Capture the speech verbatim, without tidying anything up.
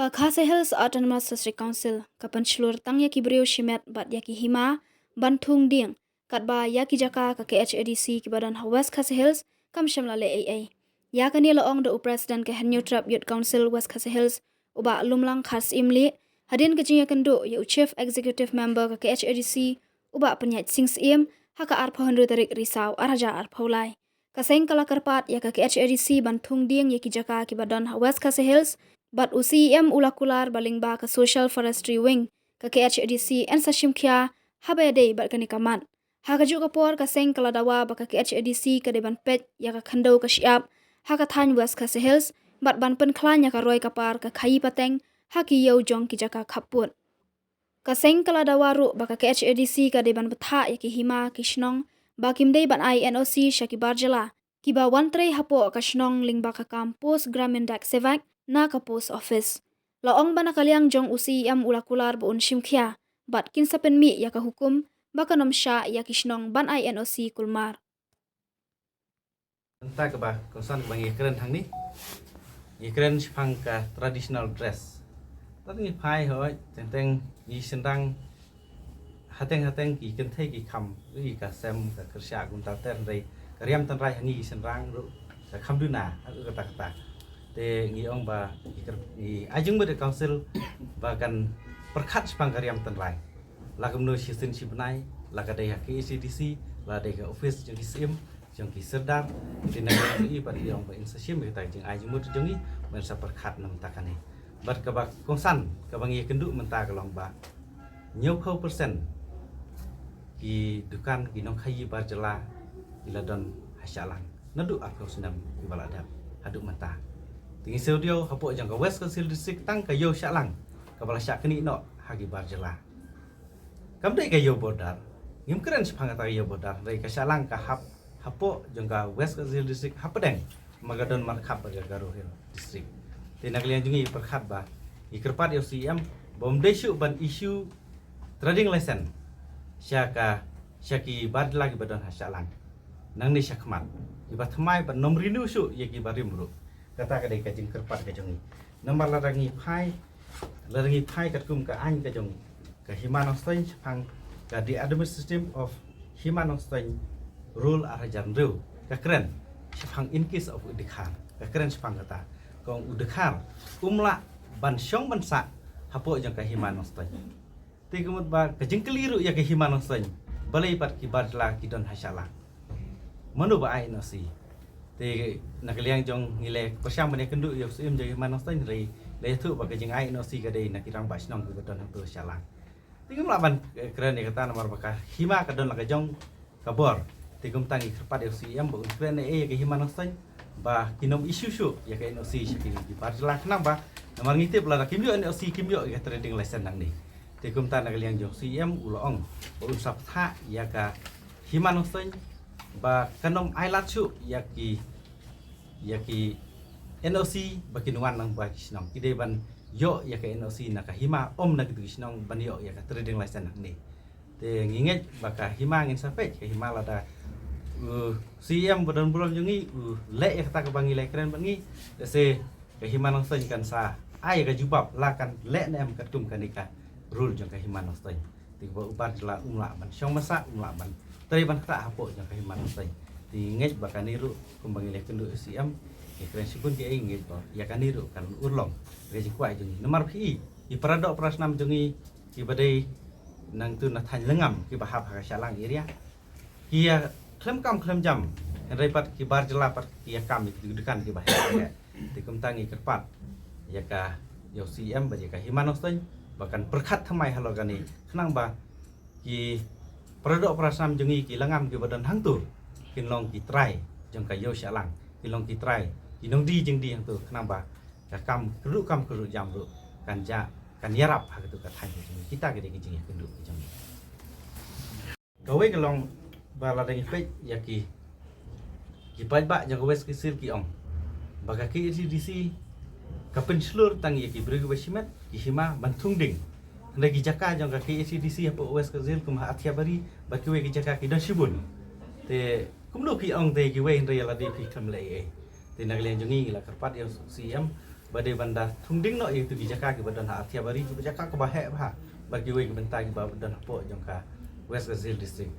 Ka Khasi Hills Autonomous District Council ka pynshlur tang ïa ki briew shimet bad ïa ki hima ban thung dieng, katba ïa ki jaka ka K H A D C kiba don ha West Khasi Hills kam shym la leh ei ei. Ïa kane la ong da u President ka Hynñiewtrep Youth Council West Khasi Hills, u Bah Lumlang Kharsyiem Lieh, hadien ka jingïakynduh ïa u Chief Executive Member ka K H A D C, u Bah Pynïaid Sing Syiem, ha ka arphew hynriew tarik Risaw arhajar arphew lai. Ka seng ka la kyrpad ïa ka K H A D C ban thung dieng ïa ki jaka kiba don ha West Khasi Hills, bad u C E M u la kular ba lyngba ka Social Forestry Wing ka K H A D C yn sa shim khia haba ïadei bad kane ka mat. Ha kajuh ka por ka seng ka la dawa ba ka K H A D C ka dei ban peit ïa ka khyndew ka shyiap ha ka thaiñ West Khasi Hills, bad ban pynkhlaiñ ïa ka roi ka par ka khaïi pateng ha ki ïew jong ki jaka khappud. Ka seng ka la dawa ruh ba ka K H A D C ka dei ban bthah ïa ki hima ki shnong ba kim dei ban ai N O C sha ki bar jylla kiba wan trei hapoh ka shnong lyngba ka kam Post Gramin Dak Sevak na ka Post Office. La ong ba na ka liang jong u C E M u la kular ba un shim khia bad kin sa pynmih ïa ka hukum ba kan ym shah ïa ki shnong ban ai N O C kulmar. Mynta kaba kongsan kaba ngi kren hangne, ngi kren shaphang ka traditional dress. Tad ngi phai hoi teng teng ngi shynrang hateng hateng ki kynthei ki kham, i ka sem ka kyrshah kumta ter, hynrei ka riam tynrai ha ngi ki shynrang ruh ka kham duna ha kata kata. Te ngi ong ba ngi kren, ngi ai jingmut ïa ka council ba kan pyrkhat shaphang ka riam tynrai. La kumno shisien shi bnai, la ka dei ha K H A D C, la dei ka office jong ki syiem, jong ki sordar, te na ka i pat i ong ba in sa shim ïa kata ka jingai jingmut jong i, ban sa pyrkhat na mynta kane. Bad kaba kongsan kaba ngi ïakynduh mynta ka long ba hynñiewphew percent ki dukan ki nongkhaïi bar jylla ki la don ha Shillong naduh arphew snem kiba la dep haduh mynta. Te ngi sngewdiaw hapoh jong ka West Khasi Hills District tang ka ïew Shillong kaba la shah knieh noh ha ki bar jylla. Kam dei ka ïew border, ngim kren shaphang kata ka ïew border, hynrei ka Shillong ka hap hapoh jong ka West Khasi Hills District hapdeng ma ka don markhap bad ka Garo Hills District. Te na ka liang jong ngi pyrkhat ba ngi kyrpad ïa u C E M ba um dei shuh ban issue trading license sha ka, sha ki bar jylla kiba don ha Shillong nangne shakhmat, kiba thymmai ban ym renew shuh ïa kiba rim ruh. Kata ka dei ka jingkyrpad ka jong ngi. Namar lada ngi phai, lada ngi phai katkum ka aiñ ka jong ka Hima Nongstoiñ shaphang ka The Administrative System of Hima Nongstoiñ Rule arhajar hynriew, ka kren shaphang in case of u dkhar, ka kren shaphang kata. Ka ong u dkhar um lah ban shong ban sah hapoh jong ka Hima Nongstoiñ. Te ka mut ba ka jingkylli ruh ïa ka Hima Nongstoiñ, balei pat ki bar jylla ki don ha Shillong, mano ba ai N O C? Te na ka liang jong ngi la pyrshang ban ïakynduh ïa u Syiem jong Hima Nongstoiñ, hynrei la ïathuh ba ka jingai N O C ka dei na ki rangbah shnong kiba don hangto ha Shillong. Te ngim lah ban, eh, kren ïa kata namar ba ka hima ka don la ka jong ka bor. Te kumta ngi kyrpad ïa u C E M ba un kren ei ei ïa ka Hima Nongstoiñ ba kin ym issue shuh ïa ka N O C sha kine ki bar jylla khnang ba namar ngi tip lada kim ïoh N O C kim ïoh ïa ka trading license nangne. Te kumta na ka liang jong u C E M u la ong ba un sa bthah ïa ka Hima Nongstoiñ ba kan ym ailad shuh ïa ki, ïa ki N O C ba kin wan lang ba ki shnong, ki dei ban ïoh ïa ka N O C na ka hima, ym na kitu ki shnong ban ïoh ïa ka trading license nangne. Te ngi ngeit ba ka hima ngin sa peit, ka hima lada u C E M ba don burom jong ngi u leh ïa kata kaba ngi la kren bad ngi, lehse ka Hima Nongstoiñ kan sa ai ka jubab la kan leh ne em katkum kane ka rule jong ka Hima Nongstoiñ. Te kaba u bar jylla um lah ban shong ban sah, um lah ban trei ban ktah hapoh jong ka Hima Nongstoiñ. Te ngi ngeit ba kane ruh kumba ngi la ïakynduh ïa u C E M, ngi kren shibun ki ei, ngi ngeit ba ïa kane ruh kan urlong ïa ka jingkwah jong ngi. Namar phi i, i para doh para snam jong ngi kiba dei nangtu na thaiñ Lyngngam kiba hap ha ka Shillong area, ki ïa khlem kam khlem jam, hynrei pat ki bar jylla pat ki ïa kam ïa ki dukan kiba heh heh. Te kumta ngi kyrpad ïa ka, ïa u C E M bad ïa ka Hima Nongstoiñ ba kan pyrkhat thymmai halor kane khnang ba ki para doh para snam jong ngi ki Lyngngam kiba don hangto kin long ki trai jong ka ïew Shillong, kin long ki trai, ki nongdie jingdie hangto khnang ba ka kam kyrduh kam kyrduh jam ruh kan jia, kan ïarap ha katu ka thaiñ ka jong ngi. Kita ki dei ki jingïakynduh ka jong ngi. Kawei ka long ba lada ngi peit ïa ki, ki paidbah jong ka West Khasi Hills ki ong ba ka K H A D C ka pynshlur tang ïa ki briew kiba shimet, ki hima ban thung dieng. Hynrei ki jaka jong ka K H A D C hapoh West Khasi Hills kum ha Athiabari bad kiwei ki jaka ki don shibun. Te kumno phi ong te kiwei hynrei ïa lade phi khlem leh ei ei. Te na ka liang jong ngi ngi la kyrpad ïa u C E M ba dei ban da thung ding noh ïa kito ki jaka kiba don ha Arthiabari, kiba jaka kaba heh bha bad kiwei ki bynta kiba don hapoh jong ka West Khasi Hills District.